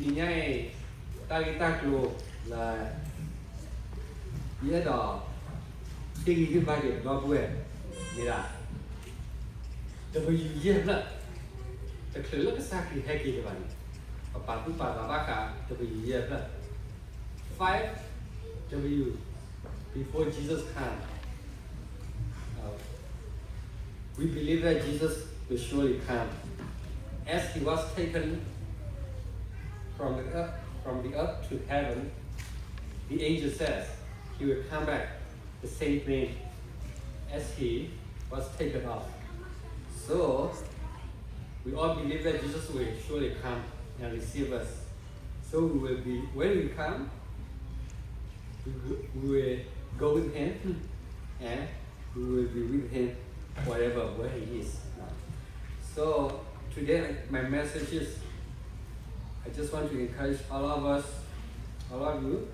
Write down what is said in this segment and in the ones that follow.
တနံၤညါအံၤ တၢ်ဂ့ၢ်တၢ်ကျိၤလၢ ယအဲၣ်ဒိး ဟ့ၣ်ဂံၢ်ဟ့ၣ်ဘါက့ၤပဒီပုၢ်ဝဲၢ် မ့ၢ်ဒၣ် W ယဲၢ်ဖျၢၣ်, တချုးလၢကစၢ်ခရံာ်ဟဲက့ၤတဘၣ်န့ၣ် ပပာ်သူၣ်ပာ်သးဘၣ်ဃး W ယဲၢ်ဖျၢၣ်, five W before Jesus come. Uh, we believe that Jesus will surely come. As he was taken from the earth, from the earth to heaven, the angel says he will come back the same thing as he was taken off. So, we all believe that Jesus will surely come and receive us. So we will be, when we come, we will, we will go with him and we will be with him forever where he is. So today, my message is, I just want to encourage all of us, all of you,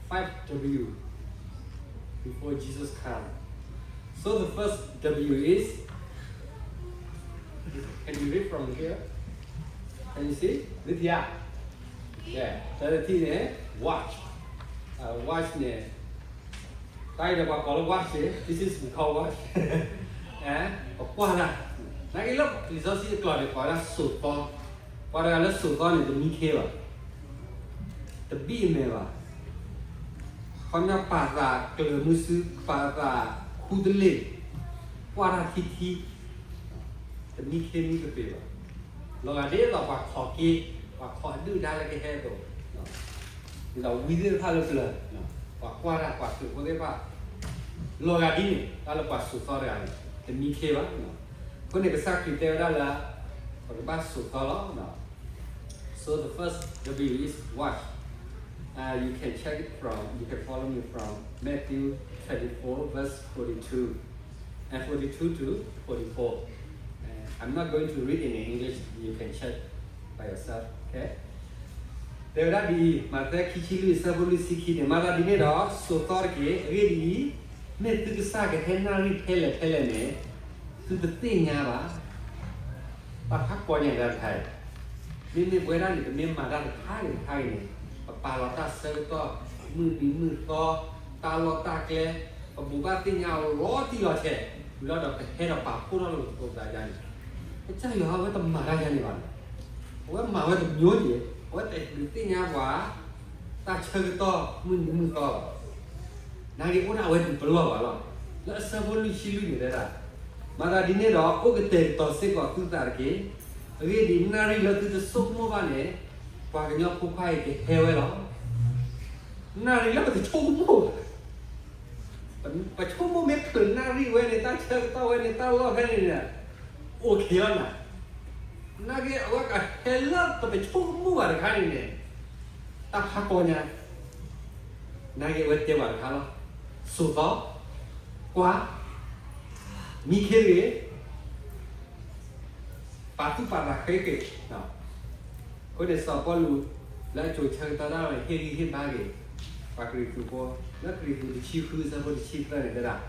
five W before Jesus come. So the first W is, can you read from here? Can you see? Read here. Yeah. တၢ်တထံၣ်န့ၣ် watch. Uh, watch န့ၣ် တၢ်အံၤဒီးပှၤကိးလၢ watch န့ၣ် this is we call watch. အဲ ပကွၢ်တၢ်, နာ်က့လၢလံာ်စီဆှံအကျိာ်န့ၣ် ကိးဝဲဒၣ်စိာ်သီ, ပှၤတဂၤလၢစိာ်သီန့ၣ် တမံခ့ဘၣ်, တဘံၣ်အမဲာ်ဘၣ်, ခီပညီပာ်သးကျၢၤမုဆူ, ပာ်သးခူတလ့ၢ်, ကွၢ်တၢ်ထံထံ, တမံခ့မံကပ့ၤဘၣ်. လီၤဂာ်ဒ်သိးပှၤခိးက့, ပှၤခိးအဒုၣ်ဒါလၢကဟဲအသိး, ဒ်သိးဝံသ့ၣ်တဖၣ်လၢပျၢၤ, ပှၤကွၢ်တၢ်ပှၤသုးဖိသ့ၣ်တဖၣ်, လီၤဂာ်ဒ်န့ၣ် တၢ်လၢပှၤစိာ်သီတဂၤန့ၣ် တမံခ့ဘၣ်. အဃိန့ၣ် ကစၢ်ခရံာ်တဲဝဲဒၣ်လၢ ပကဘၣ်စိာ်သီလီၤ. So the first W is watch. Uh, you can check it from, you can follow me from Matthew twenty-four, verse forty-two, and forty-two to forty-four. Uh, I'm not going to read in English, you can check by yourself, okay? တဲဝဲဒၣ်ဒ်အံၤ, မးသဲခံဆံလွံၢ် အဆၢဖိလွံၢ်ဆံခံန့ၣ်, မၤသးဒ်န့ၣ်ဒီး စိာ်သီတက့ၢ်. အဂ့ၢ်ဒ်အံၤ, မ့ၢ်သုကစၢ်ကဟဲနၣ်ရံၣ်ဖဲလဲၣ်ဖဲလဲၣ်န့ၣ် သုတသ့ၣ်ညါဘၣ်. ပာ်ဖးကိးညါတၢ်တခါအံၤ, မ့မ့ၢ်ပဝဲဒၣ်န့ၣ် ပမ့ၢ်မၤတၢ်တခါဂ့ၤတခါဂ့ၤန့ၣ်, ပပာ်လီၤတၢ်ဆၢကတီၢ်, မုၢ်နံၤမုၢ်သီ, တၢ်လီၢ်တၢ်ကျဲ, ပဘိးဘၣ်သ့ၣ်ညါအီၤလီၤတံၢ်လီၤဆဲး, ဝံၤလီၤဒီးပဟဲဒီးပာ်ဖှိၣ်ထီၣ်လိာ်သကိးပသးယါန့ၣ်, ကစၢ်ယွၤအဝဲတမၤတၢ်ယါန့ၣ်ဘၣ်န့ၣ်, အဝဲမၤဝဲတမျိုးန့ၣ်, အဝဲတဒုးသ့ၣ်ညါပှၤ တၢ်ဆၢကတီၢ်မုၢ်နံၤမုၢ်သီဘၣ်. နာ်က့အိၣ်ဒၣ်ဝဲဒုးပလီၢ်ဘၣ်လီၤ. လၢအဆၢဖိလွံၢ်ဆံလွံၢ်န့ၣ်တဲဒၣ်, မၤသးဒ်န့ၣ်ဒီး အိၣ်ကတဲာ်ကတီၤစ့ၢ်ကီးသုသးတက့ၢ်. အဂ့ၢ်ဒ်အံၤ, နၣ်ရံၣ်လၢသုတဆိကမိၣ်ဘၣ်န့ၣ် ပှၤကညီဖိခွါအံၤကဟဲဝဲလီၤ. နၣ်ရံၣ်လၢပတဆိကမိၣ်ဘၣ်, ပဆိကမိၣ်မ့ၢ်ချုးနၣ်ရံၣ်ဝဲန့ၣ် တၢ်ဆၢကတီၢ်ဝဲန့ၣ် တၢ်လီၢ်ဖဲန့ၣ်န့ၣ် အိၣ်က့ၤလီၤနၤ. နာ်က့အဝဲကဟဲလၢပတဆိကမိၣ်ဘၣ်တခါန့ၣ်န့ၣ်, တၢ်ဖးကီညါ, နာ်က့အဝဲတဲဘၣ်တခါလီၤ. စိာ်သီ, ကွၢ်, မံခ့တဂ့ၤ, ပာ်သူၣ်ပာ်သးဃ့က့ၤ. အဃိန့ၣ် စီၤပီလူး လၢအစိၤဆၢကတီၢ်ဒၣ်ဝဲ ဟ့ၣ်ဂံၢ်ဟ့ၣ်ဘါက့ၤ ပှၤကရံၣ်သူးဖိ, လၢကရံၣ်သူးတဆံဃု အဆၢဖိတဆံသၢန့ၣ်တဲဒၣ်,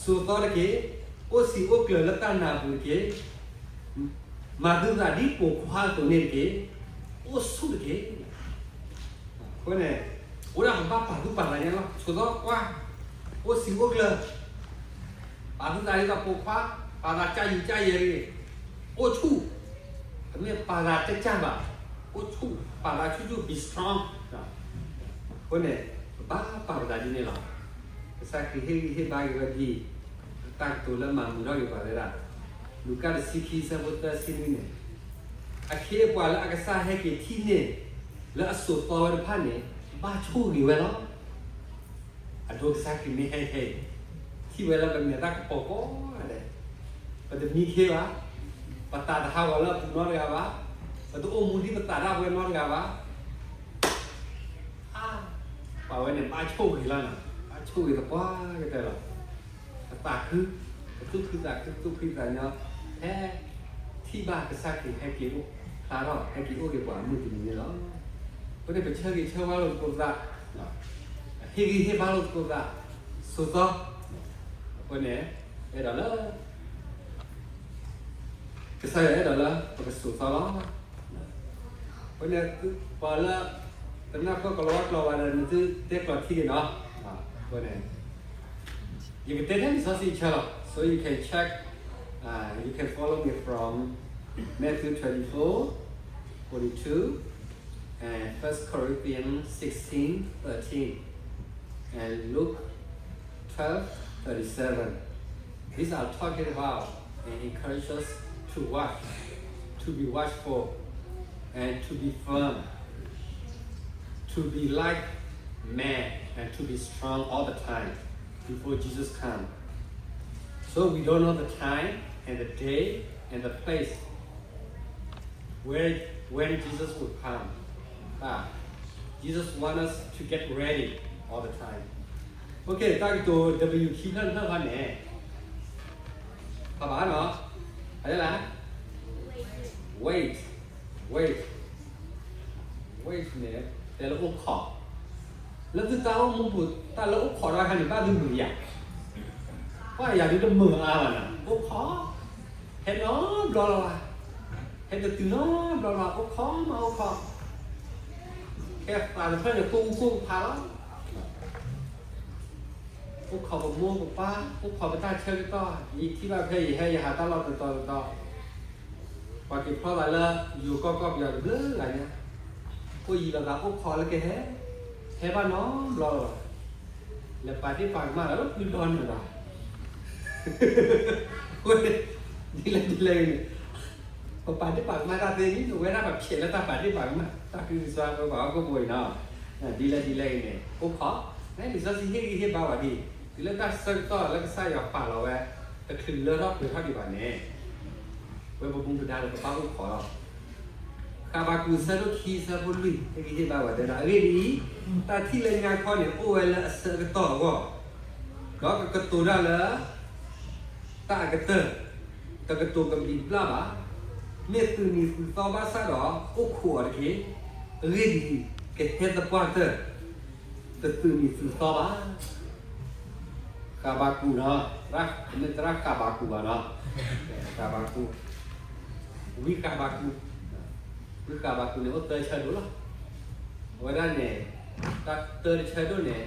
စိာ်သီတက့ၢ်, အိၣ်ဆံးအိၣ်ကျၢၤလၢတၢ်နၢ်ပူၤတက့ၢ်, မၤသုသးဒ်ပိာ်ခွါအသိးန့ၣ်တက့ၢ်, အိၣ်ဆူၣ်တက့ၢ်. အဃိန့ၣ် အိၣ်ဒၣ်ပဘၣ်ပာ်သူၣ်ပာ်သးညါလီၤ. စိာ်သီကွၢ်, အိၣ်ဆံးအိၣ်ကျၢၤ, ပာ်သူၣ်သးဒ်သိးပိာ်ခွါ, ပာ်သးကၢ်ယံၤကၢ်ယဲၤတဂ့ၤ, အိၣ်ဆူၣ်, တမ့ၢ်ပာ်သးကၢ်ကၢ်ဘၣ်, အိၣ်ဆူၣ်, ပာ်သးဆူၣ်ဆူၣ် be strong. အဃိန့ၣ် ပဘၣ်ပာ်ပသးဒ်န့ၣ်လီၤ. ကစၢ်ခရံာ်ဟ့ၣ်ဂံၢ်ဟ့ၣ်ဘါက့ၤဝဲဒ်အံၤ, တၢ်ကတိၤလၢမၤမုာ်ထီၣ်က့ၤပှၤတဲဒၣ်, လူၤကၣ်တဆံခံ အဆၢဖိသၢဆံနွံန့ၣ်, အခ့အပှၤလၢအကစၢ်ဟဲက့ၤထံၣ်န့ၢ် လၢအစိာ်သီဝဲတဖၣ်န့ၣ် ဘၣ်ဆိၣ်ဂ့ၤဝဲလီၤ. အဒိကစၢ်ခရံာ်မ့ၢ်ဟဲခဲအံၤ, ထံၣ်ဝဲလၢပမဲာ်သၣ်ကပီၤကိးဂၤဒဲး, ပတမံခ့ဘၣ်, ပသးတဟးဂီၤလၢအပူၤနီတဂၤဘၣ်, ပတအိၣ်မူဒ်ပသးဒၣ်ဝဲနီတဂၤဘၣ်. အါ, ပှၤဝဲန့ၣ်ဘၣ်ဆိၣ်ဂ့ၤလီၤနၤ, ဘၣ်ဆိၣ်ဂ့ၤသပှၢ်ကတၢၢ်လီၤ. ပသးခု, ပသူၣ်ခုသးခု သူၣ်ဖှံသးညီ, ဟဲထံၣ်ဘၣ်ကစၢ်ခရံာ်ဟဲက့ၤအိၣ်ဖျါထီၣ် ဟဲက့ၤအိၣ်က့ၤပှၤအမုၢ်တနံၤန့ၣ်လီၤ. အဃိန့ၣ် ပဆၢဂ့ၤဆၢဝါလိာ်သကိးပသး, ဟ့ၣ်ဂံၢ်ဟ့ၣ်ဘါလိာ်သကိးပသး, စိာ်သီ, အဃိန့ၣ် အဲၣ်ဒိးလၢ ကစၢ်ယွၤအဲၣ်ဒိးလၢပကစိာ်သီလီၤ. အဃိန့ၣ် ပှၤလၢ တနၢ်ပၢၢ်ကီၤလၤဝါကျိာ်ဘၣ်ဒီး နသုတဲကျိာ်ထံက့ၤနီၤ. အဃိန့ၣ် ယကတဲထဲလံာ်စီဆှံဆၢလီၤ. So you can check, uh, you can follow me from Matthew twenty-four, forty-two, and First Corinthians sixteen, thirteen, and Luke twelve, thirty-seven. These are talking about and encourage us to watch, to be watchful, and to be firm, to be like man, and to be strong all the time before Jesus come. So we don't know the time and the day and the place where, when Jesus will come. Ah, Jesus want us to get ready all the time. Okay, တၢ်ကတိၤ W ခံဖျၢၣ်တဖျၢၣ်ခီန့ၣ် ဖးဘၣ်နီၤ. အလဲၣ်, wait, wait, wait န့ၣ် တဲလၢအိၣ်ခိး. လၢသုတၢ်အိၣ်မူပူၤ တၢ်လၢအိၣ်ခိးတခါန့ၣ် ဘၣ်သုမုာ်ဧါ. ပှၤယၤဒုတမုာ်အါဘၣ်နီၤ, အိၣ်ခိး, ဟဲနီတဘျီလီၤဘၣ်, ဟဲတတုၤနီတဘျီလီၤ, အိၣ်ခိးမးအိၣ်ခိး, ဟဲသးတဖျၢၣ်န့ၣ် ကိၢ်အူကိၢ်ကဖးလီၤ. အိၣ်ခိးပမိၢ်ပပၢ်, အိၣ်ခိးပတၢ်ဆၢကတီၢ်, ယထံၣ်ဘၣ်ဖဲယဟဲယဟးတၢ်လီၢ်တတီၤတတီၤ, ပှၤက့ၤဖျီသးလၢ ယိၤကီၢ်ကီၢ်ပယီၤတဘျုးဂၤညါ, အိၣ်ယံၤလီၤသးအိၣ်ခိးလၢကဟဲ, ဟဲဘၣ်နီတဘျီလီၤ. လဲၤပာ်ဒ့ၣ်ပာ်ကမၣ်လၢဖုဒီနုာ်လီၤ. ဒ်လဲၣ်ဒ်လဲၣ်ဂ့ၤန့ၣ် ပပာ်ဒ့ၣ်ပာ်ကမၣ်တၢ်သ့န့ၣ် ဝဲဒၣ်ပဖျဲးလၢတၢ်ပာ်ဒ့ၣ်ပာ်ကမၣ် တၢ်ကံၣ်ကစီပှၤဟီၣ်ခိၣ်ဖိအံၤနီၤ. ဒ်လဲၣ်ဒ်လဲၣ်ဂ့ၤန့ၣ် အိၣ်ခိး, လံာ်စီဆှံဟ့ၣ်ဂံၢ်ဟ့ၣ်ဘါဝဲဒ်, တုၤလၢတၢ်ဆၢကတီၢ်လၢကစၢ်ယွၤပာ်လီၤဝဲ တချုးလၢထီၣ်ပှဲၤထီၣ်ဒံးဘၣ်န့ၣ် ဝဲပမူပဒါဒီးပဘၣ်အိၣ်ခိးလီၤ. ဃးဘးကူာ်အဆၢဒိၣ်ခံအဆၢဖိလွံၢ် ဟ့ၣ်ဂံၢ်ဟ့ၣ်ဘါဝဲတဲဒၣ် အဂ့ၢ်ဒ်အံၤ, တၢ်ထံၣ်လၢညါခီန့ၣ် အိၣ်ဝဲလၢအဆၢကတီၢ်အဂီၢ်, ဒီးကကတိၤတၢ်လၢ တၢ်အကတၢၢ်, တကတိၤကဘျံးကဘျၣ်ဘၣ်, မ့ၢ်သုးနံၤသုးသီဘၣ်ဆၣ်ဒီး အိၣ်ခိးအီၤတက့ၢ်. အဂ့ၢ်ဒ်အံၤ, ကဟဲသပှၢ်ကတၢၢ် တသုးနံၤသုးသီဘၣ်. ဃးဘးကူာ်နီၤ, တမ့ၢ်သရၣ်ဃးဘးကူာ်ဘၣ်နီၤ, ဃးဘးကူာ်, ဝံဃးဘးကူာ်, ဝံဃးဘးကူာ်န့ၣ် အိၣ်သၢဆၢဒိၣ်လီၤ. အဝဲဒၣ်န့ၣ် တၢ်တၢတဆၢဒိၣ်န့ၣ်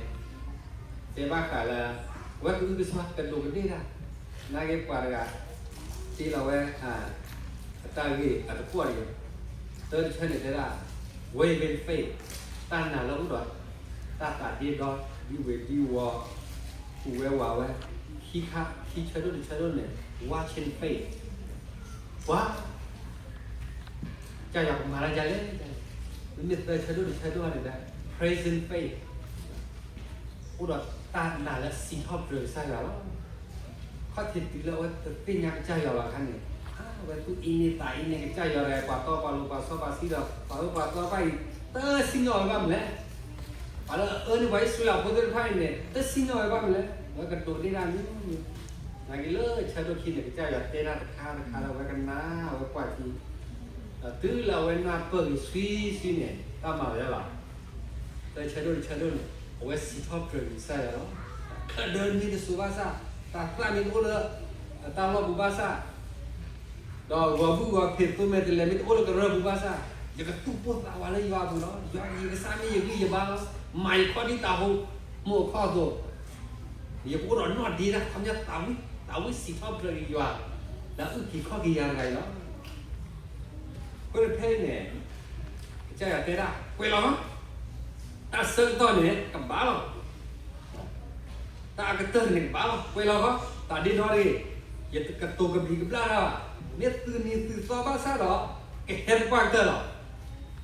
တဲဘၣ်ဃးလၢ အဝဲကအုကစွါကဒိးကဒ့ၣ်တၢ်, နာ်က့ပှၤတဂၤ တ့လီၤဝဲ အတၢ်ဂ့ၢ်အတကွီၣ်တဂ့ၤ. တၢတဆၢန့ၣ်တဲဒၣ် wavering faith, တၢ်နာ်လၢအိၣ်ဒီး တၢ်သးဒ့ဒီ ဒ်ဝ့ၤဒ်ဝီၤ ဟူးဝဲဝးဝဲ, ခံခါ ခံဆၢဒိၣ်တဆၢဒိၣ်န့ၣ် watching faith, ပှၤ ကစၢ်ယွၤကမၤတၢ်ဒ်လဲၣ်, မ့မ့ၢ်သၢဆၢဒိၣ်တဆၢဒိၣ်န့ၣ် praising faith, အိၣ်ဒီးတၢ်နာ်လၢစံးထီၣ်ပတြၢၤကစၢ်ယွၤလီၤ. ခီၣ်ထံးတုၤလၢအဝဲတသ့ၣ်ညါကစၢ်ယွၤဘၣ်အခါန့ၣ်, အဝဲသူၣ်အ့န့သးအ့န့ကစၢ်ယွၤဒီး ပှၤတီပှၤလိၤပှၤစီပှၤဆှံဒီး ပှၤအၢပှၤသီဘၣ်အံၤ တသ့ၣ်နီၣ်ဝဲဘၣ်မနုၤလဲၣ်. ပှၤလၢအအၢန့ၢ်ပှၤအံၣ်စရ့လးဖိသ့ၣ်တဖၣ်အံၤန့ၣ် တသ့ၣ်နီၣ်ဝဲဘၣ်မနုၤလဲၣ်. အဝဲကဒိးန့ၢ်တၢ်မနုၤမနုၤ, နာ်က့လၢဆၢဒိၣ်ခံန့ၣ် ကစၢ်ယွၤတဲတၢ်တခါတခါလၢအဝဲကနၣ်ဝဲကွၢ်ထံ တုၤလၢအဝဲနၢ်ပၢၢ်ဂ့ၤဆှံဆှံန့ၣ် တၢ်မၤလီၤလီၤ. တၢ်ဆၢဒိၣ်တဆၢဒိၣ်န့ၣ် အဝဲစံးထီၣ်ပတြၢၤကစၢ်ယွၤလီၤ. ချၢၣ်ဒၢမ့ၢ်တစိၤဘၣ်ဆၣ်, တၢ်သၣ်မ့ၢ်တအိၣ်လၢ အတၢ်လီၢ်ပူၤဘၣ်ဆၣ်, ဒီးဂီၤဘုၣ်ဂီၤဖံးသိမဲာ်တဲးလဲးမ့ၢ်တအိၣ်လၢကရၢၢ်ပူၤဘၣ်ဆၣ်, ယကသူၣ်ပိၢ်သးဝးလၢယွၤအပူၤလီၤ. ယွၤယကစၢ်မ့ၢ်ယဂံၢ်ယဘါလီၤ. မၤယခီၣ်ဒ်တၤဟိမိၢ်အခီၣ်အသိး, ယကအိၣ်ဒီးနီၣ်ဒ့တၢ်ခီပညီသးဝံၣ်, သးဝံၣ်စံးထီၣ်ပတြၢၤက့ၤယွၤ လၢအအုၣ်က့ၤခီၣ်က့ၤယၤတဂၤအံၤလီၤ. အဃိန့ၣ်ဖဲအံၤန့ၣ် ကစၢ်ယွၤတဲဒၣ် ကွဲးလီၤ, တၢ်ဆၢကတီၢ်န့ၣ် ကဘၣ်လီၤ. တၢ်အကတၢၢ်န့ၣ်ကဘၣ်လီၤ. ကွဲးလီၤဃီ, သးဒ့ဒီတဂ့ၤ, ယတကတိၤကဘျံးကဘျၣ်တၢ်ဘၣ်. မ့ၢ်သုးနံၤသုးသီဘၣ်ဆၣ်ဒီး ကဟဲသပှၢ်ကတၢၢ်လီၤ.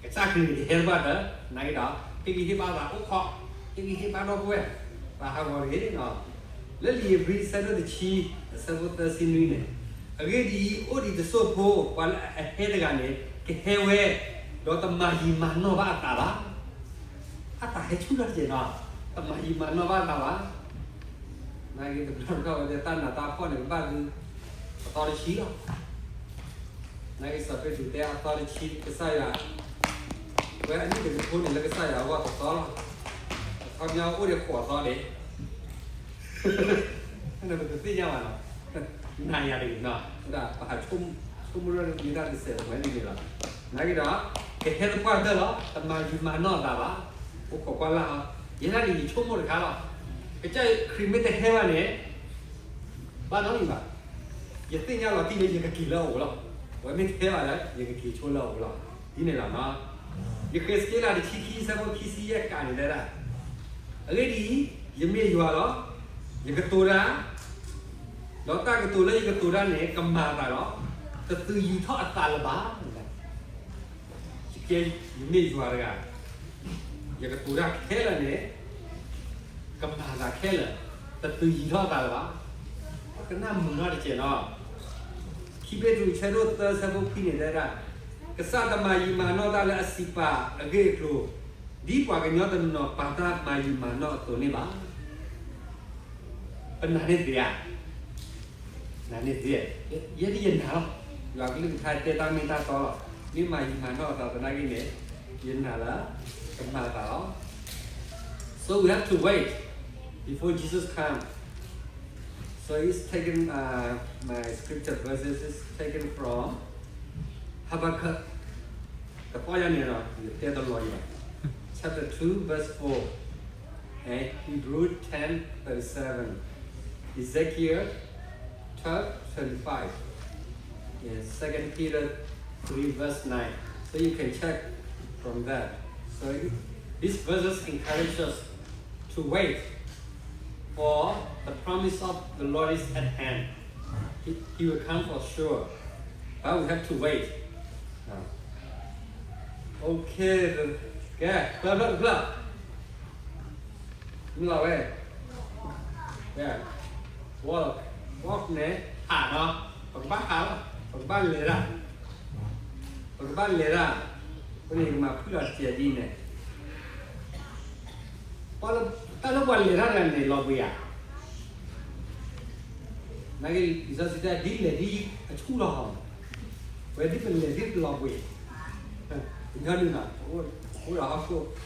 ကစၢ်ခရံာ်န့ၣ်ကဟဲသပှၢ်ကတၢၢ်, နာ်က့ဒီး ဟ့ၣ်ဂံၢ်ဟ့ၣ်ဘါသးအိၣ်ခိး, ဟ့ၣ်ဂံၢ်ဟ့ၣ်ဘါဒီပုၢ်ဝဲၢ်, သးဟးဂီၤတဂ့ၤ. လၢလံာ်ဧ့ၤဘြံၤအဆၢဒိၣ်တဆံ အဆၢဖိသၢဆံနွံန့ၣ်, အဂ့ၢ်ဒ်အံၤ, အိၣ်ဒံးတစိၢ်ဖိ ပှၤလၢအဟဲတဂၤန့ၣ် ကဟဲဝဲ, ဒီးတမၤယံာ်မၤနီၢ်ဘၣ်အသးဘၣ်. အသးဟဲဆူၣ်ထီၣ်တက့ၢ်နီၤ, တမၤယံာ်မၤနီၢ်ဘၣ်အသးဘၣ်. နာ်က့တဘျီတခီၣ်ဝဲတဲတၢ်နးတၢ်ဖှီၣ်န့ၣ် ကဘၣ်သု အသီတဆံလီၤ. နာ်က့စီၤပ့းတရူးတဲအသီတဆံ ကစၢ်ယွၤ, ဝဲအနံၣ်တကထိန့ၣ်လၢကစၢ်ယွၤအဂီၢ်တသီလီၤ. အခီပညီအိၣ်ဒံးဃိးသီန့ၣ် ပတသ့ၣ်ညါဘၣ်နီၤ, နၤယၤတဂ့ၤနီၤ, ဝဲဒၣ်ပဟးဆိကမိၣ်လၢမ့ၢ်တၢ်တစဲးဝဲန့ၣ်လီၤ. နာ်က့ဒီး ကဟဲသပှၢ်တၢၢ်လီၤ, တမၤယံာ်မၤနီၢ်အသးဘၣ်. အိၣ်ခိးကွၢ်လၢ်ဟီ, ယဲဒၣ်န့ၣ်ယဆိကမိၣ်တခါလီၤ. ကစၢ်ခရံာ်မ့ၢ်တဟဲဘၣ်န့ၣ် ဘၣ်နီတမံၤဘၣ်. ယသ့ၣ်ညါလီၤတံၢ်လၢယကက့ၤလၢအအိၣ်လီၤ. အဝဲမ့ၢ်တဟဲဘၣ်ဒီး ယကက့ၤဆိလၢအအိၣ်လီၤ. ဒ်န့ၣ်လီၤ. ယဃ့းစက့လးတဆံခံ ဆၢဖိခံဆံယဲၢ်ကးန့ၣ်တဲဒၣ်, အဂ့ၢ်ဒ်အံၤ, ယမ့ၢ်ယွၤလီၤ. ယကတိၤတၢ်, ဒီးတၢ်ကတိၤလၢယကတိၤတၢ်န့ၣ် ကမၤအသးလီၤ. တသုးယံၤထီၣ်အသးလၢၤဘၣ်. ယကဲ, ယမ့ၢ်ယွၤတဂၤ, ယကတိၤတၢ်ခဲလၢာ်န့ၣ် ကမၤအသးခဲလၢာ်, တသုးယံၤထီၣ်အသးလၢၤဘၣ်. ကနၣ်မုာ်နီတစဲးနီၤ. ခံပ့းတရူး ဆၢဒိၣ်သၢ ဆၢဖိခွံန့ၣ်တဲဒၣ်, ကစၢ်တမၤယံာ်မၤနီၢ်တၢ်လၢအစံးပာ်အဂ့ၢ်အကျိၤ, ဒ်ပှၤကညီတနီၤပာ်တၢ်မၤယံာ်မၤနီၢ်အသိးန့ၣ်ဘၣ်. ပနာ်န့ၢ်သ့ဧါ. နာ်န့ၢ်သ့, ယဲဒၣ်ယနာ်လီၤ. ယွၤကလုၢ်ကထါတဲတၢ်မ့ၢ်တၢ်တီလီၤ. မ့ၢ်မၤယံာ်မၤနီၢ်အသးသနာ်က့န့ၣ်, ယနာ်လၢကမၤအသးလီၤ. So we have to wait before Jesus come. So it's taken, uh, my scripture verses is taken from Habakkuk. တပီယါန့ၣ်ဒီး ယတဲတလီၤယၤ, chapter two, verse four, and Hebrew ten thirty-seven, Ezekiel twelve twenty-five, and Second Peter three, verse nine. So you can check from that. So it, these verses encourage us to wait, for the promise of the Lord is at hand. He, he will come for sure. But we have to wait. โอเค, ကဲ, ဖျၢၣ်ဖျၢၣ်တဖျၢၣ်, မ့ၢ်လီၤဝဲ, ကဲ, walk, walk န့ၣ် ဟးနီၤ, ပကဘၣ်ဟးလီၤ, ပကဘၣ်လဲၤတၢ်, ပကဘၣ်လဲၤတၢ်, အဃိန့ၣ် ယကမၤဖုၣ်လီၤတစဲးဒ်န့ၣ် တၢ်လၢပှၤလဲၤတၢ်တဂၤန့ၣ် လီၤဘှံးဧါ. နာ်က့ လံာ်စီဆှံတဲ ဒ်လဲၣ်ဒ်အဆူၣ်လီၤဟီ, ဝဲဒ်ပလဲၤဒ်ပလီၤဘှံး, ကညီနုၢ်နီၤ, အိၣ်ဒီးဟီၣ်ခိၣ်အ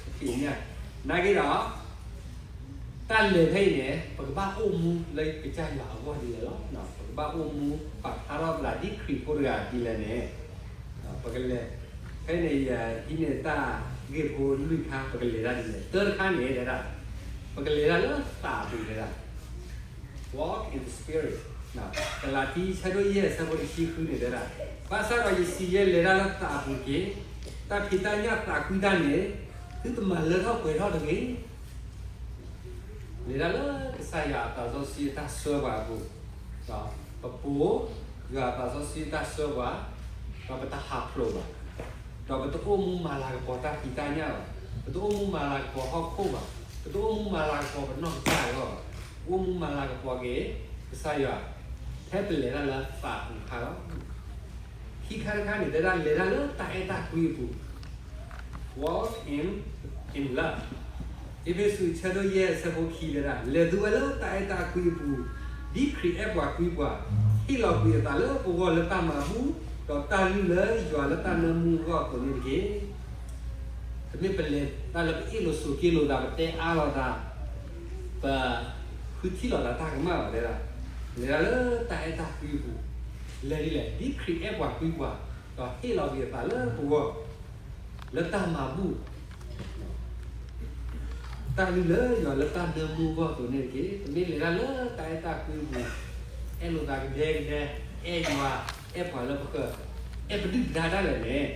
ဖံးအညၣ်, နာ်က့ဒီး တၢ်လဲၤဖဲအံၤန့ၣ် ပကဘၣ်အိၣ်မူလၢကစၢ်ယွၤအဂီၢ်ဒ်လဲၣ်လီၤ. ပကဘၣ်အိၣ်မူပာ်ဖျါထီၣ်ပသးဒ်ခရံာ်ဖိတဂၤဒ်လဲၣ်န့ၣ်, ပကလဲၤ, ဖဲန့ၣ်ယဟံးန့ၢ်တၢ်ဂ့ၢ်ဖိလွံၢ်ခါ ပကလဲၤတၢ်ဒ်လဲၣ်. တၢတခါန့ၣ်တဲဒၣ်, ပကလဲၤတၢ်လၢသးအပူၤတဲဒၣ်, walk in the Spirit. ကလၤတံ ဆၢဒိၣ်ယဲၢ် ဆၢဖိတဆံဃုန့ၣ်တဲဒၣ်, ဘၣ်ဆၣ်ဒီးယစံးယဲ လဲၤတၢ်လၢသးအပူၤတက့ၢ်. တၢ်ဖံးတၢ်ညၣ်သးကွံတၢ်န့ၣ် သုတမၤလၢထီၣ်ပှဲၤထီၣ်တဂ့ၤ. လဲၤတၢ်လၢကစၢ်ယွၤအသးစီဆှံအတၢ်ဆှၢပှၤအပူၤ, ဒီးပပိာ်ယွၤအသးစီဆှံအတၢ်ဆှၢပှၤ, ဒီးပတဟးဖျိးဘၣ်, ဒီးပတအိၣ်မူမၤလၤကပီၤတၢ်ဖံးတၢ်ညၣ်ဘၣ်, ပတအိၣ်မူမၤလၤကပီၤဟီၣ်ခိၣ်ဘၣ်, ပတအိၣ်မူမၤလၤကပီၤပနီၢ်ကစၢ်အဂီၢ်ဘၣ်, ပအိၣ်မူမၤလၤကပီၤက့ၤကစၢ်ယွၤ, ဖဲပလဲၤတၢ်လၢသးအပူၤအခါလီၤ. ခံခါတခါန့ၣ် တဲဒၣ်လဲၤတၢ်လၢတၢ်အဲၣ်တၢ်ကွံအပူၤ, walk in, in love. အ့းဖ့းစူး ဆၢဒိၣ်ယဲၢ် ဆၢဖိခံတဲဒၣ်, လဲၤသူဝဲလၢတၢ်အဲၣ်တၢ်ကွံအပူၤ, ဒ်ခရံာ်အဲၣ်ပှၤကွံပှၤ, ဟ့ၣ်လီၤကွံာ်အသးလၢပဂီၢ်လၢတၢ်မၤဘူၣ်, ဒီးတၢ်လုၢ်လၢယွၤလၢတၢ်နၢမူအဂီၢ်အသိးန့ၣ်တက့ၢ်. တမ့ၢ်ပလဲၤတၢ်လၢပအ့ၣ်လိာ်ဆိးက့လိာ်သး ပတဲအါလိာ်သး, ပဃုထံၣ်လိာ်သးတၢ်ကမၣ်ဘၣ်တဲဒၣ်, လဲၤတၢ်လၢတၢ်အဲၣ်တၢ်ကွံအပူၤ, လဲၤဒ်လဲၣ်, ဒ်ခရံာ်အဲၣ်ပှၤကွံပှၤ, ဒီးဟ့ၣ်လီၤကွံာ်အသးလၢပဂီၢ်, လၢတၢ်မၤဘူၣ် တၢ်လုၢ်လၢယွၤလၢတၢ်နၢမူအဂီၢ်အသိးန့ၣ်တက့ၢ်. ပမ့ၢ်လဲၤတၢ်လၢတၢ်အဲၣ်တၢ်ကွံအပူၤ, အဲၣ်လိာ်သးကဒဲကဒဲ, အဲၣ်ယွၤ, အဲၣ်ပှၤလၢပဃၢၤ, အဲၣ်ပဒုၣ်ပဒါဒၣ်လဲာ်န့ၣ်,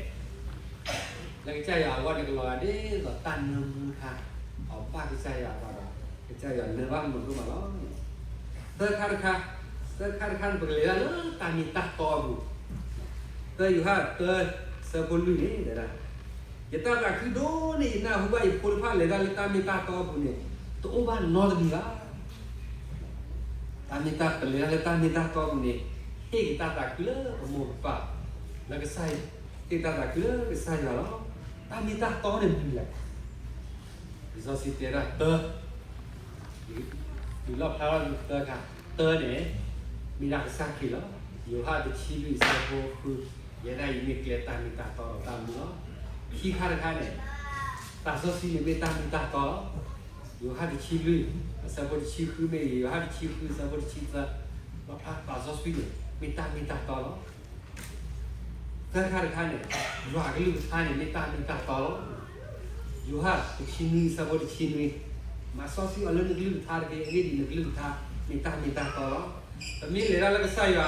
လၢကစၢ်ယွၤအဂီၢ်န့ၣ် ကလီၤဂာ်ဒ်သိးတၢ်နၢမူခါ, အဘၣ်ကစၢ်ယွၤအသးဒီး ကစၢ်ယွၤနၢဘၣ်မုာ်ဒိၣ်မးလီၤ. သၢခါတခါ, သၢခါတခါန့ၣ် ပကလဲၤတၢ်လၢတၢ်မ့ၢ်တၢ်တီအပူၤ, သၢယိၤဟၣ်သၢ ဆၢဖိလွံၢ်န့ၣ်တဲဒၣ်, ယတၢ်သးခုဒိၣ်န့ၢ်ယနၢ်ဟူဘၣ်ယဖိတဖၣ်လဲၤတၢ်လၢတၢ်မ့ၢ်တၢ်တီအပူၤန့ၣ်, တအိၣ်ဘၣ်နီတမံၤဘၣ်. တၢ်မ့ၢ်တၢ်ပလဲၤတၢ်လၢတၢ်မ့ၢ်တၢ်တီအပူၤန့ၣ်, ဟ့ၣ်က့ၤတၢ်သးခုလၢပမိၢ်ပပၢ်, လၢကစၢ်ယွၤ, ဟ့ၣ်တၢ်သးခုလၢကစၢ်ယွၤလီၤ. တၢ်မ့ၢ်တၢ်တီန့ၣ်မနုၤလဲၣ်. လံာ်စီဆှံတဲဒၣ်တၢ, ဒုးလီၣ်ဖျါထီၣ်သၢခါ, တၢန့ၣ် မ့ၢ်ဒၣ်ကစၢ်ခရံာ်လီၤ. ယိၤဟၣ်တဆံလွံၢ် ဆၢဖိဃု, ယဲဒၣ်အံၤမ့ၢ်ကျဲတၢ်မ့ၢ်တၢ်တီဒီးတၢ်မူလီၤ. ခံခါတခါန့ၣ်, သးစီဆှံန့ၣ်မ့ၢ်တၢ်မ့ၢ်တၢ်တီလီၤ. ယိၤဟၣ်တဆံလွံၢ် အဆၢဖိတဆံဃုမ့ၢ်ဂ့ၤ, ယိၤဟၣ်တဆံဃု အဆၢဖိတဆံသၢ, လီၣ်ဖျါသးစီဆှံန့ၣ် မ့ၢ်တၢ်မ့ၢ်တၢ်တီလီၤ. သၢခါတခါန့ၣ် ယွၤအကလုၢ်ကထါန့ၣ် မ့ၢ်တၢ်မ့ၢ်တၢ်တီလီၤ. ယိၤဟၣ်တဆံနွံ အဆၢဖိတဆံနွံ, မၤစီဆှံအီၤလၢနကလုၢ်ကထါတက့ၢ်. အဂ့ၢ်ဒ်အံၤ, နကလုၢ်ကထါမ့ၢ်တၢ်မ့ၢ်တၢ်တီလီၤ. ပမ့ၢ်လဲၤတၢ်လၢကစၢ်ယွၤ,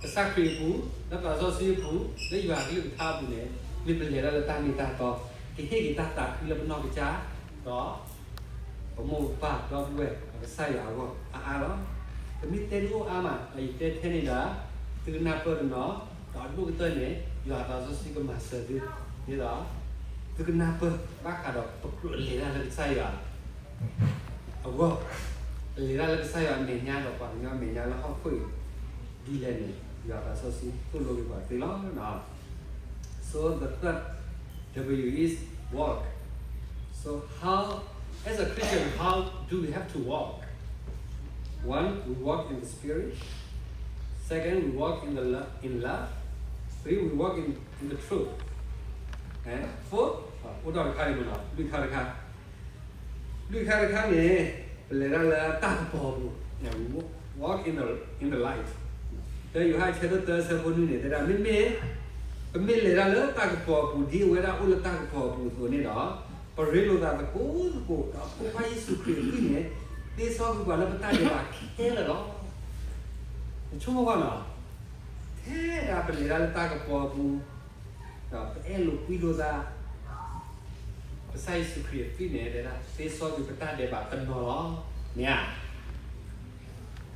ကစၢ်ခရံာ်အပူၤ, လၢသးစီဆှံအပူၤ, လၢယွၤအကလုၢ်ကထါအပူၤန့ၣ်, မ့ၢ်ပလဲၤတၢ်လၢတၢ်မ့ၢ်တၢ်တီ, ကဟ့ၣ်က့ၤတၢ်သးခုလၢပနီၢ်ကစၢ်, ဒီး ပမိၢ်ပပၢ်ဒီပုၢ်ဝဲၢ် ဒီးကစၢ်ယွၤအဂီၢ်အါအါလီၤ. ပမ့ၢ်တဲဒ်အိၣ်အါမး, ဒီးယတဲထဲန့ၣ်ဒီး သုကနၢ်ပၢၢ်တနီၤ, ဒီးအဒိၣ်ကတၢၢ်န့ၣ် ယွၤအသးစီဆှံကမၤစၢၤသု, ဒ်သိး သုကနၢ်ပၢၢ်ဘၣ်ဃးဒီးပကြၢးလဲၤတၢ်လၢကစၢ်ယွၤ အဂီၢ်, ပလဲၤတၢ်လၢကစၢ်ယွၤအမဲာ်ညါ ဒီးပှၤကညီအမဲာ်ညါလၢဟီၣ်ခိၣ်အံၤ ဒ်လဲၣ်န့ၣ် ယွၤအသးစီဆှံသိၣ်လိက့ၤပှၤသ့လီၤ. So the third W is walk. So how, as a Christian, how do we have to walk? One, we walk in the spirit. Second, we walk in the lo- in love. Three, we walk in, in the truth. And four, အိၣ်ဒီးတခါန့ၣ်မ့ၢ်နီၤ, လွံၢ်ခါတခါ လွံၢ်ခါတခါန့ၣ် ပလဲၤတၢ်လၢတၢ်ကပီၤအပူၤ, walk in the, in the light. ဒီးယိၤဟၣ်ဆၢဒိၣ်တၢ ဆၢဖိနွံန့ၣ် တဲဒၣ် မ့မ့ၢ် ပမ့ၢ်လဲၤတၢ်လၢတၢ်ကပီၤအပူၤ ဒ်အဝဲဒၣ်အိၣ်လၢတၢ်ကပီၤအပူၤအသိးန့ၣ်ဒီး, ပရ့လိာ်သးသကိးသကိး ဒီးအဖိခွါယ့ၣ်ၡူးခရံာ်အသွံၣ်န့ၣ် သ့စီကွံာ်ပှၤလၢပတၢ်ဒဲးဘးခဲလၢာ်လီၤ. နဆိကမိၣ်ဘၣ်နီၤ, ထဲဒၣ်ပလဲၤတၢ်လၢတၢ်ကပီၤအပူၤ ဒီးပအဲၣ်လိာ်ကွံလိာ်သး, ကစၢ်ယ့ၣ်ၡူးခရံာ်အသွံၣ်န့ၣ် တဲဒၣ် သ့စီကွံာ်ပတၢ်ဒဲးဘးတနီၤလီၤ.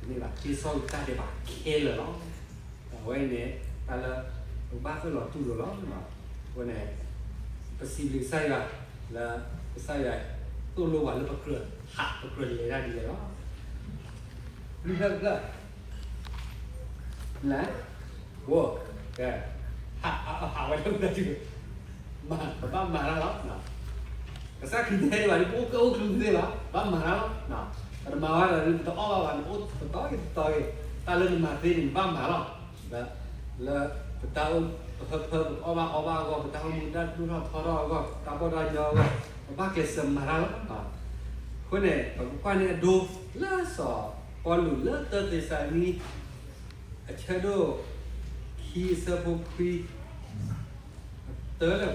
မ့ၢ်ဧါ, တမ့ၢ်ဘၣ်, သ့စီကွံာ်ပတၢ်ဒဲးဘးခဲလၢာ်လီၤ. အဝဲအံၤန့ၣ် တၢ်လၢပကဘၣ်အၢၣ်လီၤတူၢ်လိာ်လီၤ. အဃိန့ၣ် ပစံးဘျုးကစၢ်ယွၤ လၢကစၢ်ယွၤ သိၣ်လိပှၤလၢပကြၢးဟး ပကြၢးလဲၤတၢ်ဒ်လဲၣ်လီၤ. လွံၢ်ဖျၢၣ်တဖျၢၣ် လဲၣ်, walk, ကဲ, ဟး, ဟးဝဲလၢပတၢ်စု, မၤ, ပဘၣ်မၤတၢ်လီၤ. ကစၢ်ခရံာ်တဲဒံးဘၣ် ဒ်ပအိၣ်ကၢအိၣ်ကျူသ့ဘၣ်, ဘၣ်မၤတၢ်လီၤ. ပတမၤဝဲဒီး ပတအီၣ်ဘၣ်ဘၣ်, ပတတီဂ့ၤတတီဂ့ၤ, တၢ်လၢနမၤသ့န့ၣ် နဘၣ်မၤလီၤ. လၢပတၢ်အိၣ်, ပဟၢဖၢ, ပအီၣ်ဘၣ်အီဘၣ်အဂီၢ်, ပတၢ်အိၣ်မူတၢ်ဒိၣ်ထီၣ်ထီထီၣ်အဂီၢ်, တၢ်ဘီၣ်တၢ်ညီအဂီၢ်, ပဘၣ်ကျဲးစၢးမၤတၢ်လီၤ. အဃိန့ၣ် ပကကွၢ်န့ၢ်အဒိ လၢစီၤပီလူးလၢတၢသ့းစၤလနံ အဆၢဒိၣ်ခံ အဆၢဖိခွံ, တၢလၢ,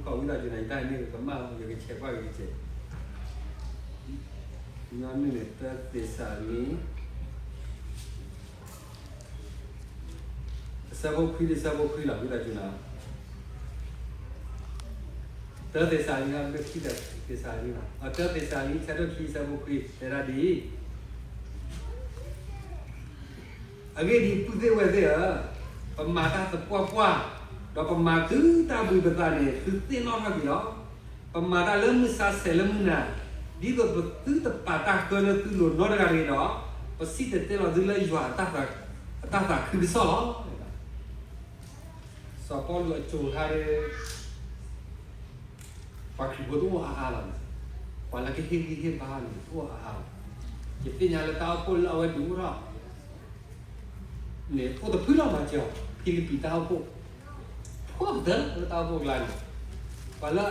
ဝံသးစူၤနၤ ယတၢ်န့ၣ်ကမၣ်လီၤ ယကဆဲးကွၢ်က့ၤတက့ၢ်. ညီနုၢ်န့ၣ် တၢသ့းစၤလနံ အဆၢဖိခွံ ဒီးဆၢဖိခွံလီၤ ဝံသးစူၤနၤ. တၢသ့းစၤလနံ မ့ၢ်ခံသ့းစၤလနံလီၤ. တၢသ့းစၤလနံ ဆၢဒိၣ်ခံ ဆၢဖိခွံ တဲဒၣ်ဒ်အံၤ, အဂ့ၢ်ဒ်အံၤ ပုၢ်သ့ၣ်ဝဲၢ်သ့ၣ်ဧၢ, ပမၤတၢ်သပှၢ်ပှၢ်, ဒီးပမၤတုၤတၢ်ဘှံးပသးန့ၣ် သုသ့ၣ်နီၣ်ထီၣ်က့ၤလီၤ. ပမၤတၢ်လၢမုၢ်ဆါဆဲးလၢမုၢ်နၤ, ဒ်သိးပသုတပာ်တၢ်ဃၢလၢသုလိၤနီတဂၤတဂ့ၤဒီး, ပစံၣ်တဲၤတဲလီၤသုလၢယွၤအတၢ်သးခုကစီၣ်လီၤ. စီၤပီလူးအစိၤခါဒီး ပှၤခရံာ်ဖိတအိၣ်အါအါလီၤ. ပှၤလၢကဟ့ၣ်ဂံၢ်ဟ့ၣ်ဘါန့ၣ် တအိၣ်အါအါလီၤ. ယသ့ၣ်ညါလၢတၢ်အိၣ်ဖှိၣ်လၢအဝဲဒုးအိၣ်ထီၣ်န့ၣ် အိၣ်တဖုလီၤ မၤစၢၤအီၤ, ဖံလံးပံးတၢ်အိၣ်ဖှိၣ်, ဖှီၣ်ကတၢၢ်လၢတၢ်အိၣ်ဖှိၣ်အကျါန့ၣ်, ပှၤလၢ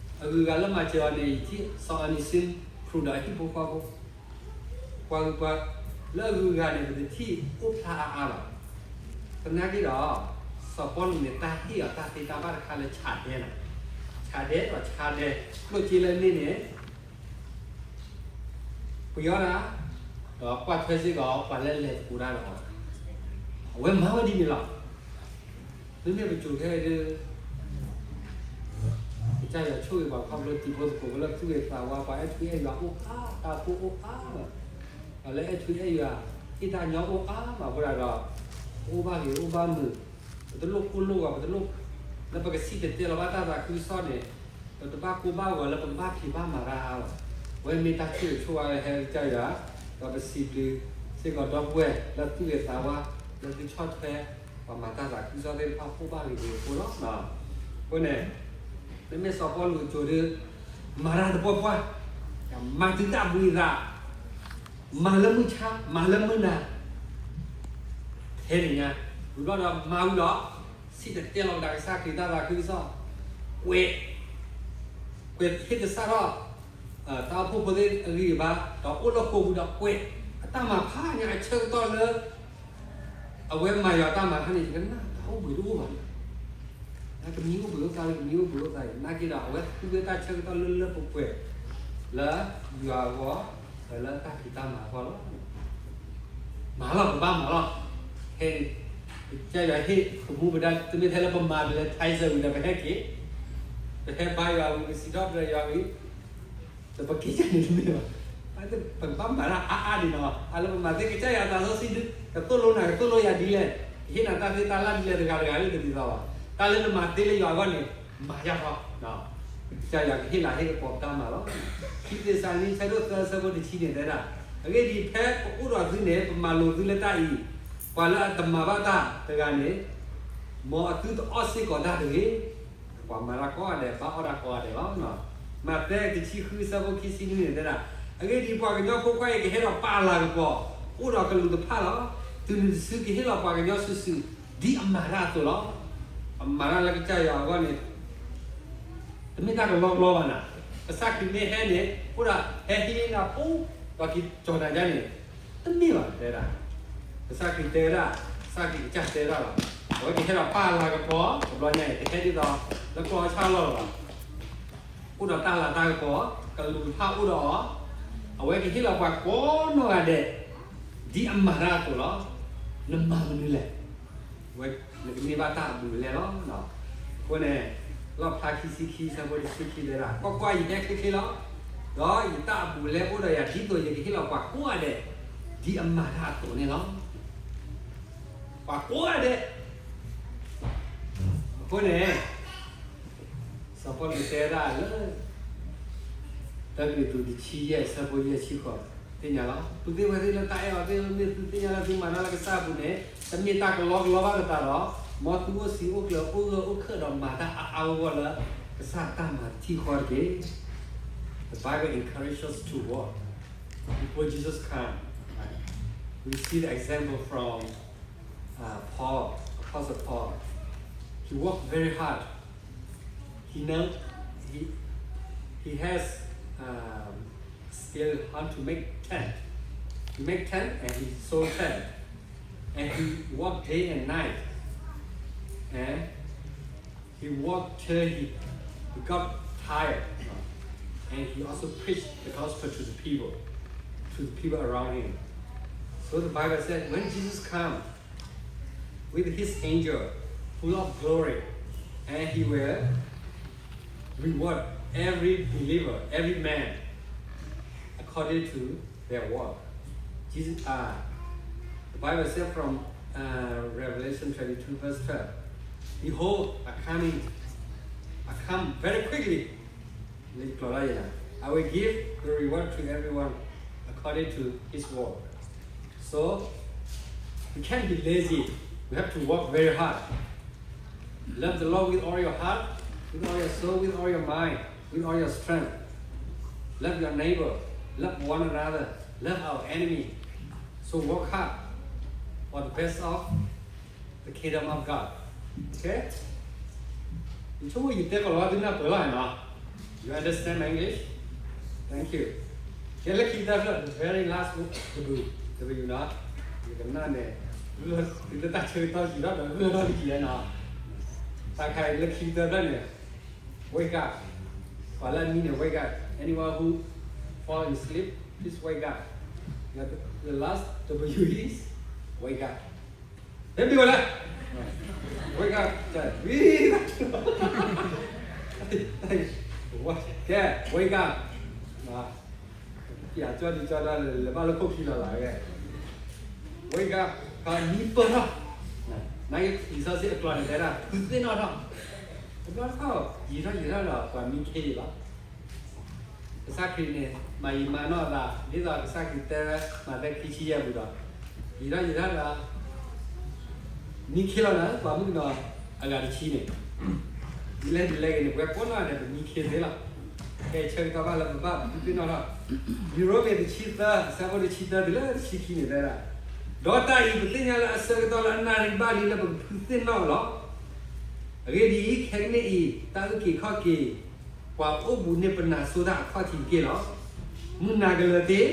အဂုၤအဂၤလၢမၤစၢၤအီၤန့ၣ် ယထံၣ်စီၤအၤနံၤစ့ ခရူးဒီးအဟံၣ်ဖိဃီဖိ ပှၤဂုၤပှၤ, လၢအဂုၤအဂၤန့ၣ် ပတထံၣ်အိၣ်ဖျါအါအါဘၣ်. သနာ်က့ဒီး စီၤပီလူးန့ၣ် တၢ်ဟ့ၣ်အီၤတၢ်သ့တၢ်ဘၣ်တခါလၢဆးဒဲလီၤ. ဆးဒဲဒီးဆးဒဲ, ကျိၣ်စ့လၢအန့ၣ်န့ၣ် ပယီၤဒၣ်, ဒီးကွၢ်ထွဲစ့ၢ်ကီး ပှၤလၢအလဲၤသကိးတၢ်ဒီးအီၤ, အဝဲမၤဝဲဒ်န့ၣ်လီၤ. မ့မ့ၢ်ပစိၤခဲအံၤဒီး ကစၢ်ယွၤဆိၣ်ဂ့ၤပှၤခီဖျိတံၤဖိသကိးဖိလၢသူၣ်ဂ့ၤသးဝါ, ပှၤအဲၣ်ထူအဲၣ်ယွၤအိၣ်အါ, တၢ်အိၣ်ဖှိၣ်အိၣ်အါလီၤ. ပှၤလၢအဲၣ်ထူအဲၣ်ယွၤ ဟ့ၣ်တၢ်ညီအိၣ်အါမးအဃိဒီး, အိၣ်ဘၣ်ဂ့ၤအိၣ်ဘၣ်မုာ်, ပတလိၣ်ကိၢ်လိၣ်ဂီၤ, ပတလိၣ်, လၢပကစံၣ်တဲၤတဲလီၤဘၣ်တၢ်သးခုကစီၣ်န့ၣ်, ပတဘၣ်ကိၢ်ဘၣ်ဂီၤလၢပကဘၣ်ဖံးဘၣ်မၤတၢ်အါဘၣ်. အဝဲမ့ၢ်တၢ်ဆိၣ်ဂ့ၤဆိၣ်ဝါလၢဟဲကစၢ်ယွၤ, ဒီးပစံးဘျုးစ့ၢ်ကီးဒီပုၢ်ဝဲၢ်လၢသူၣ်ဂ့ၤသးဝါ, လၢသုဆီၣ်ထွဲ ပှၤမၤတၢ်သးခုကစီၣ်သ့ၣ်တဖၣ် အိၣ်ဘၣ်ဂ့ၤဂ့ၤအဃိလီၤ. အဃိန့ၣ် မ့မ့ၢ်စီၤပီလူးအစိၤဒီး မၤတၢ်သပှၢ်ပှၢ်, မၤတုၤတၢ်ဘှံးအသး, မၤလၢမုၢ်ဆါ, မၤလၢမုၢ်နၤ, ထဲန့ၣ်ညါ, ဝံၤဘျီဒီးမၤဝံၤဒီး, စံၣ်တဲၤတဲလီၤကဒါကစၢ်ခရံာ်တၢ်သးခုကစီၣ်, ကွဲး, ကွဲးဟ့ၣ်ကစၢ်ထီၣ် တၢ်အိၣ်ဖှိၣ်ဖိသ့ၣ်အဂံၢ်အဘါ, ဒီးအိၣ်လၢဃိာ်ပူၤဒီးကွဲး, အတၢ်မၤဖးညါအဆၢကတီၢ်လၢ အဝဲမၤယွၤတၢ်မၤတခါန့ၣ် ယကနၣ်တၢ်အိၣ်ဘှံးတအိၣ်ဘၣ်န့ၣ်, ကမံအိၣ်ဘှံးအိၣ်သါလၢကမံအိၣ်ဘှံးအိၣ်သါအံၤ နာ်က့ဒီး အဝဲသူဝဲတၢ်ဆၢကတီၢ်လၢလၢပှဲၤပှဲၤ လၢယွၤအဂီၢ် လၢတၢ်ဖံးတၢ်မၤအဂီၢ်လီၤ. မၤလီၤ ပဘၣ်မၤလီၤ. ဟဲန့ၣ် ကစၢ်ယွၤဟ့ၣ်ပမူပဒါ တမ့ၢ်ထဲလၢပမၤပလဲၤ tithe ဝံၤဒီး ပဟဲက့ၤ ပဟဲဘါယွၤဝံၤ ပစံးထီၣ်ပတြၢၤယွၤဝံၤ ဒီးပက့ၤကန့ၣ်တမ့ၢ်ဘၣ်. ပကဘၣ်မၤတၢ်အါအါဒံးနီၤ. အလၢပမၤသ့ ကစၢ်ယွၤသးစီဆှံဒု ကသိၣ်လိနၤ ကသိၣ်လိယၤဒ်လဲၣ်, ကဟ့ၣ်နၤတၢ်သ့တၢ်လၢ်ဒ်လဲၣ် တဂၤတဂၤလၢတဒ်သိးဘၣ်. တၢ်လၢနမၤသ့လၢယွၤအဂီၢ်န့ၣ် မၤယၢ်ထီၣ် ကစၢ်ယွၤကဟ့ၣ်လၤဟ့ၣ်ကပီၤပတၢ်မၤလီၤ. ခံသ့းစၤလနံ ဆၢဒိၣ်သၢ ဆၢဖိတဆံန့ၣ် တဲဒၣ်, အဂ့ၢ်ဒ်အံၤ, ဖဲပအိၣ်ဒီးသုန့ၣ် ပမၤလိာ်သုလၢတၢ်အံၤ, ပှၤလၢအတမၤဘၣ်တၢ်တဂၤန့ၣ်, မ်အသုတအီၣ်စ့ၢ်ကီးတၢ်တဂ့ၤ. ပှၤမၤတၢ်ကိးဂၤဒဲး ဘၣ်အီၣ်တၢ်ကိးဂၤဒဲးလီၤ. မးသဲ တဆံဃု ဆၢဖိခံဆံနွံန့ၣ် တဲဒၣ်, အဂ့ၢ်ဒ်အံၤ, ပှၤကညီဖိခွါအံၤ ကဟဲဒီးပာ်လၤကပီၤ အိၣ်ဒီးကလူးတဖၣ်လီၤ. တုၤနုၤတစု ကဟ့ၣ်လီၤပှၤကညီစုာ်စုာ် ဒ်အမၤတၢ်အသိးလီၤ. ပမၤတၢ်လၢကစၢ်ယွၤအဂီၢ်န့ၣ် တမ့ၢ်တၢ်ကလီကလီဘၣ်နၤ. ကစၢ်ခရံာ်မ့ၢ်ဟဲန့ၣ် အိၣ်ဒီးဟဲဟ့ၣ်နၤဖိ ဒီးက့ၤကၠီၤနၤဒ်န့ၣ် တမ့ၢ်ဘၣ်တဲဒၣ်. ကစၢ်ခရံာ်တဲဝဲဒၣ်, ကစၢ်ခရံာ်ကစၢ်တဲဒၣ်လီၤ. အဝဲကဟဲဒီးပာ်လၤကပီၤ တဘျီညါအံၤ တဟဲဒ်သိးလၢကျီၢ်ဆၣ်လီၢ်လီၤဘၣ်. အိၣ်ဒီးတၢ်လၤတၢ်ကပီၤ ကလူးတဖၣ်အိၣ်ဒီးအီၤ, အဝဲကဟ့ၣ်လီၤပှၤကိးနီၢ်ဂၤဒဲး ဒ်အမၤတၢ်အသိးလီၤ. နမၤမနုၤလဲၣ်. ဝဲနကန့ၢ်ဘၣ်တၢ်အဘူးအလဲလီၤ. အဃိန့ၣ် လီၣ်ဖျါခံဆံခံ ဆၢဖိတဆံခံတဲဒၣ်, ကွၢ်ကွၢ်, ယဟဲချ့ချ့လီၤ. ဒီးယတၢ်အဘူးအလဲအိၣ်ဒီးယၤ ဒ်သိးယကဟ့ၣ်လီၤပှၤကိးဂၤဒဲး ဒ်အမၤတၢ်အသိးန့ၣ်လီၤ. ပှၤကိးဂၤဒဲး. အဃိန့ၣ် စီၤပီလူးတဲဒၣ်လၢ တၢကရံၣ်သူး တဆံယဲၢ် ဆၢဖိယဲၢ်ဆံဃိး, သ့ၣ်ညါလီၤ. ပုၢ်သ့ၣ်ဝဲၢ်သ့ၣ်လၢတၢ်အဲၣ်အီၤသ့ၣ်ဧၢ, မ့ၢ်သုသ့ၣ်ညါလၢသုမၤတၢ်လၢကစၢ်အပူၤန့ၣ် တမ့ၢ်တၢ်ကလီကလီဘၣ်သတးဒီး, မ်သုအိၣ်ဆံးအိၣ်ကျၢၤအိၣ်ဂၢၢ်အိၣ်ခၢၣ်ဒီးမၤတၢ်အါအါဂီၢ်ဂီၢ်လၢ ကစၢ်တၢ်မၤတထံၣ်ဃီတက့ၢ်. The Bible encourages us to work before Jesus come. Right? We see the example from uh, Paul, Apostle Paul. He worked very hard. He know he he has um, skill how to make tent. He make tent and he sold tent, and he worked day and night, and he worked till he, he got tired, and he also preached the gospel to the people, to the people around him. So the Bible said when Jesus come, with his angel full of glory, and he will reward every believer, every man, according to their work. Jesus, uh, the Bible said from uh, Revelation twenty-two, verse twelve, Behold, I coming, I come very quickly. I will give the reward to everyone according to his work. So, we can't be lazy. We have to work very hard. Love the Lord with all your heart, with all your soul, with all your mind, with all your strength. Love your neighbor, love one another, love our enemy. So work hard for the best of the kingdom of God. Okay? ယဆိကမိၣ်ယတဲကီးလီၤသုနၢ်ပၢၢ်လီၤနီၤ. You understand my English? Thank you. ကဲ လၢခံကတၢၢ်ဖျၢၣ် the very last book, W, W နီၤ. ယကနၣ်န့ၣ် လၢတၢ်ဆၢကတီၢ်ယံာ်ထီၣ်ဒီးဂၢၢ်ထီၣ်တက့ၢ်နီၤ. တၢ်ခါအံၤလၢခံကတၢၢ်ဖျၢၣ်န့ၣ် wake up. ပှၤလၢအမံန့ၣ် wake up. Anyone who fall in sleep, please wake up. The last W is wake up. ဟဲမ့ၢ်ဝဲလဲၣ်, wake up, ကဲ wake up. ယကၠီဒုးကၠီဒၣ်လဲာ် လဲၤဘၣ်လၢခိၣ်ခံလီၤလၢအဂ့ၢ်, wake up, ပှၤမံပၢၢ်ထီၣ်. နာ်က့ လံာ်စီဆှံအကျိၤန့ၣ်တဲဒၣ် ဖုသ့ၣ်နီၣ်ထီၣ်, တဘျီတခီၣ် ယံာ်ထီၣ်ယံာ်ထီၣ်ဒီး ပှၤမံခ့ယံာ်လီၤ. ကစၢ်ခရံာ်န့ၣ် မၤယံာ်မၤနီၢ်အသး ဒ်သိးကစၢ်ခရံာ်တဲ မးသဲခံဆံယဲၢ်အပူၤဒီး ယံာ်ထီၣ်ယံာ်ထီၣ်ဒီး မံခ့လီၤနၤ ပှၤမုၣ်ကနီၤအဂၤတဆံန့ၣ်, ဒ်လဲၣ်ဒ်လဲၣ်ဂ့ၤန့ၣ် ပဝဲကိးနီၢ်ဂၤဒဲး ပမံခ့သ့လီၤ. ကဲ ဆၢကတီၢ်ဘၣ်လၢပဘၣ်ဖုသ့ၣ်နီၣ်ထီၣ်, လံာ်ရိမ့ၤတဆံသၢ အဆၢဖိတဆံသၢတုၤလၢတဆံခံန့ၣ်တဲဒၣ်, ဒီးတၢ်အံၤ ပသ့ၣ်ညါလၢအဆၢကတီၢ်လၢအနၣ်ရံၣ်ဘၣ်လံလၢပကဖုသ့ၣ်နီၣ်လီၤ. အဂ့ၢ်ဒ်အံၤ, ခဲကနံၣ်အံၤ တၢ်အုၣ်က့ၤခီၣ်က့ၤ ပှၤအိၣ်ဘူးန့ၢ်ပနၢ်စိတၢ်အခီၣ်ထံးတက့ၢ်လီၤ. မုၢ်နၤကလၢၤသ့, ဒီး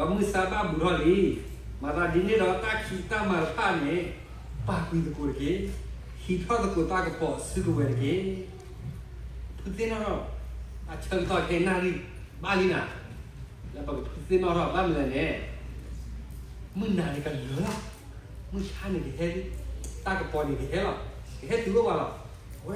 မုၢ်ဆါဘၣ်ဘူးထီၣ်လံ. မၤသးဒ်န့ၣ်ဒီး တၢ်ခံးတၢ်မၤတဖၣ်န့ၣ် ပာ်ကွံာ်သကိးတက့ၢ်. ဟံးထီၣ်သကိးတၢ်ကပီၤအစုကဝဲၤတက့ၢ်. ဖုသ့ၣ်နီၣ်ထီၣ်, အဆၢကတီၢ်ခဲအံၤနၣ်ရံၣ်ဘၣ်လံနၤ, လၢပကဖုသ့ၣ်နီၣ်ထီၣ် ဘၣ်မနုၤလဲၣ်န့ၣ်, မုၢ်နၤန့ၣ်ကလၢာ်လီၤ, မုၢ်ဆါန့ၣ်ကဟဲလံ, တၢ်ကပီၤန့ၣ်ကဟဲလီၤ, ကဟဲတုၤအိၣ်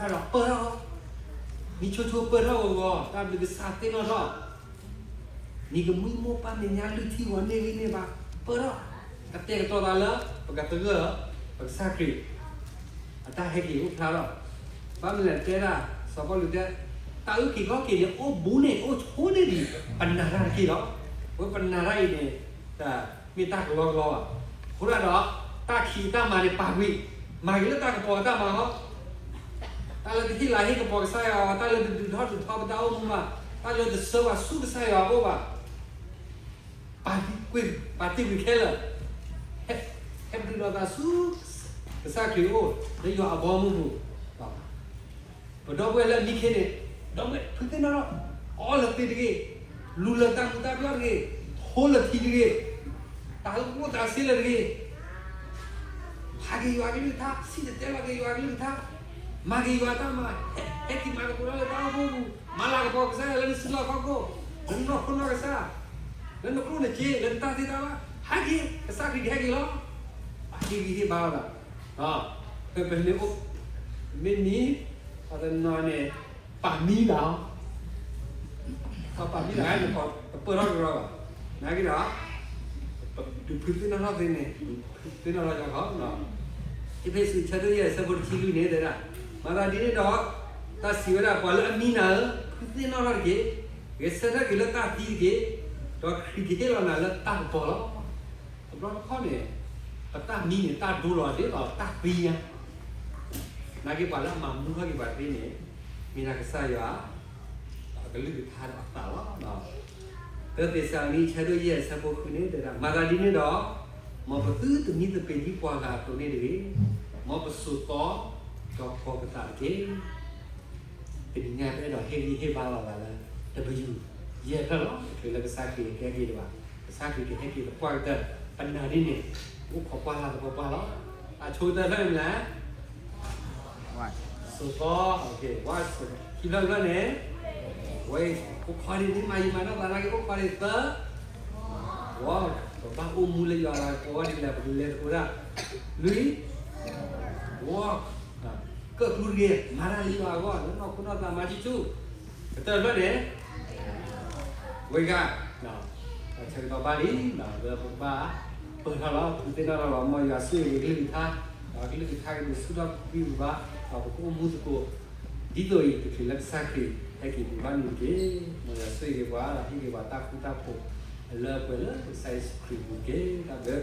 ပှၤလီၤ. အဃိဒၣ်ဒီးပၢၢ်ထီၣ်အီၤ, မ့ၢ်ဆိဆိပၢၢ်ထီၣ်အီၤဂီၢ်, တၢ်ဘျုးကစၢ်သ့ၣ်နီၣ်ထီၣ် နံၤကမှံမိၢ်ပၢ်မဲာ်ညါလုၢ်ထံဂီၤန့ၢ်ဂံၢ်န့ၢ်ဘါ, ပၢၢ်ထီၣ်, ကတဲာ်ကတီၤသးလၢ ပကသဂၢၢ် ပကစၢ်ခရံာ် အတၢ်ဟဲက့ၤအိၣ်ဖျါထီၣ်. ဘၣ်မနုၤလဲၣ်တဲဒၣ်, စီၤပီလူးတဲ, တၢ်အုၣ်က့ၤခီၣ်က့ၤန့ၣ် အိၣ်ဘူးန့ၣ် အိၣ်ဆိန့ၢ်ဒံး ပနာ်တၢ်တက့ၢ်လီၤ. အဝဲပနာ်တၢ်အံၤန့ၣ် တမ့ၢ်တၢ်ကလီကလီဘၣ်. အဃိဒၣ်ဒီး တၢ်ခံးတၢ်မၤန့ၣ်ပာ်ကွံာ်, မၤက့ၤလၢတၢ်ကပီၤအတၢ်မၤလီၤ. တၢ်လၢတဟ့ၣ်လၤဟ့ၣ်ကပီၤကစၢ်ယွၤ, တၢ်လၢတဒုးထီၣ်ဒုးထီပတၢ်အိၣ်မူဘၣ်, တၢ်လၢတဆှၢပှၤဆူကစၢ်ယွၤအအိၣ်ဘၣ်, ပာ်တ့ၢ်ကွံာ်ခဲလၢာ်, ဟဲ, ဟဲပတုာ်လီၤသးဆူ ကစၢ်ခရံာ်အအိၣ် လၢယွၤအဘီအမုၢ်ပူၤ. ပဒီပုၢ်ဝဲၢ်လၢအမံခ့န့ၣ်, ဒီပုၢ်ဝဲၢ်ဖုသ့ၣ်နီၣ်ထီၣ်, အီလၢသ့တဂ့ၤ, လူၤလၢတၢ်မူၤတၢ်ဘျီၣ်တဂ့ၤ, ထိလၢထံတဂ့ၤ, တၢ်အိၣ်ဖှိၣ်သးစ့လၢတဂ့ၤ, ဖးက့ၤယွၤကလုၢ်ကထါ, စံၣ်တဲၤတဲလီၤက့ၤယွၤကလုၢ်ကထါ, မၤက့ၤယွၤတၢ်မၤ, ဟဲ, ဟဲက့ၤမၤသကိးတၢ်လၢတၢ်အိၣ်ဖှိၣ်ပူၤ, မၤလၤကပီၤကစၢ်ယွၤလၢနစုလီၢ်ခီၣ်ခိၣ်, လၢနနီၢ်ခိနီၢ်ကစၢ်, လၢနကျိၣ်နစ့, လၢနတၢ်သ့တၢ်ဘၣ်, ဟဲက့ၤ, ကစၢ်ခရံာ်ကဟဲက့ၤလီၤ. အဟ့ၣ်ဂံၢ်ဟ့ၣ်ဘါလီၤ. ပမ့ၢ်အိၣ်, မ့ၢ်မံ, ပှၤတနီၤန့ၣ် ပာ်မံလီၤ. ပှၤပာ်မံလီၤ, ပပၢၢ်ထီၣ်ကရီဘၣ်. နာ်က့ဒီး, ဒုးဖုသ့ၣ်နီၣ်ထီၣ်သ့န့ၣ်, ဒုးဖုသ့ၣ်နီၣ်ထီၣ်ကီး, အ့းဖ့းစူး အဆၢဒိၣ်ယဲၢ် အဆၢဖိတဆံလွံၢ်န့ၣ်တဲဒၣ်, မၤသးဒ်န့ၣ်ဒီး, တၢ်စံးဝဲဒၣ် ပှၤလၢအမံနၤဧၢ, ဖုသ့ၣ်နီၣ်ထီၣ်တက့ၢ်, ဂဲၤဆၢထၢၣ်က့ၤလၢတၢ်သံတက့ၢ်, ဒီးခရံာ်ကဟ့ၣ်လီၤနၤလၢတၢ်ကပီၤလီၤ. တဘျီတခီၣ်န့ၣ်, ပတၢ်မံန့ၣ် တၢ်ဒိလီၤဒ်သိးတၢ်သံညါ, နာ်က့ပှၤလၢအမၤမူထီၣ်က့ၤပှၤသ့န့ၣ်, မ့ၢ်ဒၣ်ကစၢ်ယွၤ အကလုၢ်ကထါဒီးအသးလီၤ. တၢ သ့းစၤလနံ အဆၢဒိၣ်ယဲၢ် အဆၢဖိဃုန့ၣ်တဲဒၣ်, မၤသးဒ်န့ၣ်ဒီး, မ်ပသုတမံသပ့ၤဒ်ပှၤဂၤအသိးန့ၣ်တဂ့ၤ, မ်ပဆိးသီ, ဒီးကိးပသးတက့ၢ်. တနံၤညါပအဲၣ်ဒိးဟ့ၣ်ဂံၢ်ဟ့ၣ်ဘါလီၤသးလၢ တပယူာ်ယဲၢ်ဖျၢၣ်လီၤ, တချုးလၢကစၢ်ခရံာ်ကဟဲက့ၤဒံးဘၣ်, ကစၢ်ခရံာ်ကဟဲက့ၤသပှၢ်ကတၢၢ်, ပနာ်ဒ်န့ၣ်, အိၣ်ခိးကွၢ်လၢသပှၢ်ပှၢ်လီၤ. အဆိကတၢၢ်ဖဲန့ၣ်မ့ၢ်လဲၣ်, ဆိးသီ, ခံဖျၢၣ်တဖျၢၣ်န့ၣ်, ဝဲ, အိၣ်ခိးန့ၣ် မ့ၢ်မၤယံာ်မၤနီၢ်သးနာ်က့ အိၣ်ခိးန့ၣ်သၢ, ဝီ, ပဘၣ်အိၣ်မူလၢယွၤအလၤကပီၤဒ်လဲၣ် ပကလဲၤသကိးဒၣ်, လွံၢ်, ဝီ, ကၢၣ်ကျူတဂ့ၤ, မၤတၢ်လၢယွၤအဂီၢ် လၢနီၢ်ခိနီၢ်သးမၤဆူၣ်ဆူၣ်, ကတၢၢ်တဖျၢၣ်န့ၣ် ဝဲဂၤ, ဆၢကတီၢ်ဘၣ်လံ, လၢပကဘၣ်ပၢၢ်ထီၣ်လီၤ, ဖုသ့ၣ်နီၣ်ထီၣ်လီၤ, မ်ယွၤဆိၣ်ဂ့ၤက့ၤကလုၢ်ကထါ, ဒီးကလုၢ်ကထါကဒုးဆူၣ်ထီၣ်ကွံာ်ပဘၣ်, ဒီးပကအိၣ်မူသကိး, ဒ်သိးအံၤ တချုးလၢကစၢ်ခရံာ်ဟဲက့ၤပူၤဘၣ်န့ၣ်တက့ၢ်. မ်ယွၤဆိၣ်ဂ့ၤက့ၤပှၤ ဒီးဟ့ၣ်က့ၤပှၤတၢ်ဃူတၢ်ဖိး, အလၢအပှဲၤလၢကစၢ်ယ့ၣ်ၡူးခရံာ်အပူၤတက့ၢ်. တၢ်ဘျုး